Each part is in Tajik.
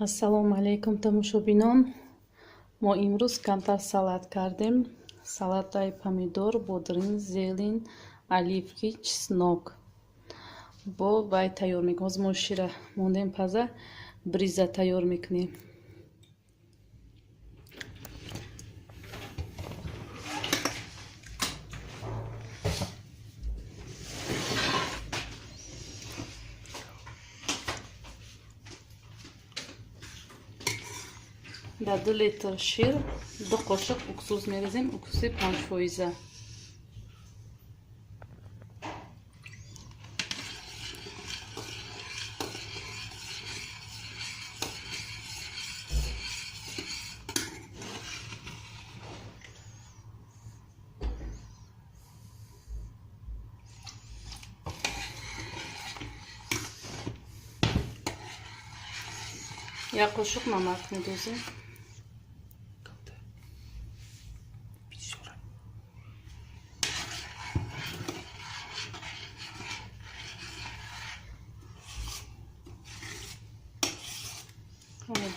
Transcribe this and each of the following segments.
Ассалому алайкум, тамошобинон. Мо имрӯз камтар салат кардем. Салатаи помидор, бодринг, зелень, оливки, чеснок. Бо вай тайёр мекунем. Ҳозир мо шира мондем паза, бриза тайёр мекунем. Дар 2 литр шир 2 қошиқ уксус мерезем, уксуси 5%. 1 қошуқ намак медозем.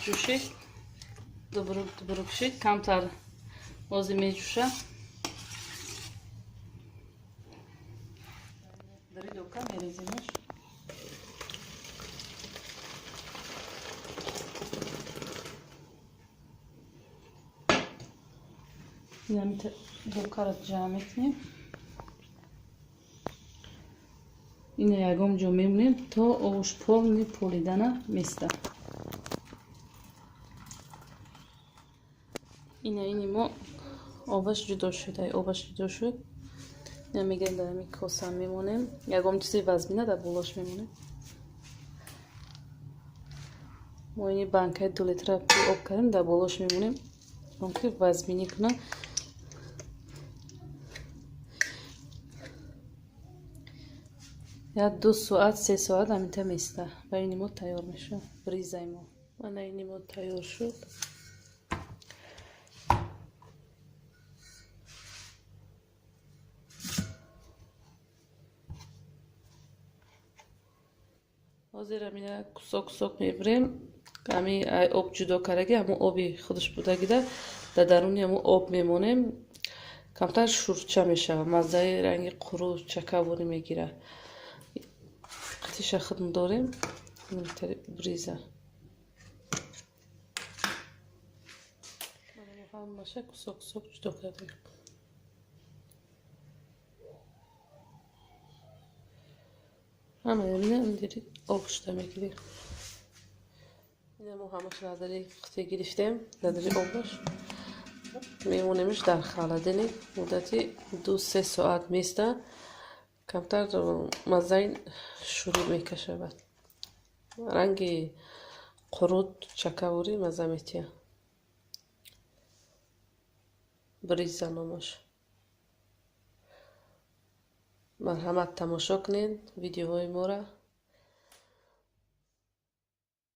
Ҷӯшид, дубрук дубрук шид, камтар ози меҷӯша. Дари мерезимаш. Инами докара ҷамъ мекунем. Ина ягон ҷо мемонем, то овуш полный полидана места. Ина ини мо обаш ҷудо шуд, ай обаш ҷудо шуд. Ина мегирем, дар ҳамин коса мемонем. Ягон чизи вазмина дар болош мемонем. Мо ини банкаи 2 литра об кардем, дар болош мемонем, ки вазминӣ кунад. Як 2 соат, 3 соат ҳаминта места. Ба ини мо тайёр мешавад бризаи мо. Мана ини мо тайёр шуд. Ҳозир ҳамина кусок кусок мебирем. Ҳами об ҷудо кардаги, ҳамун оби худаш будагида дар даруни ҳамун об мемонем. Камтар шурча мешавад, маззаи ранги қуру чакаворӣ мегирад. Қатиша худ дорем, бриза. Ҳамаша кусок кусок ҷудо кардем. Ҳамаи ина дири об шуда мегирем. Ина мо ҳамаша надари қути гирифтем, надари обаш. Мемонемш дар холодильник, муддати 2-3 соат места, камтар маззаи шурӯъ мекашавад. Ранги қурут чакаворӣ мазза метиҳад. Бриза номаш. Марҳамат, тамошо кунед видеоҳои моро.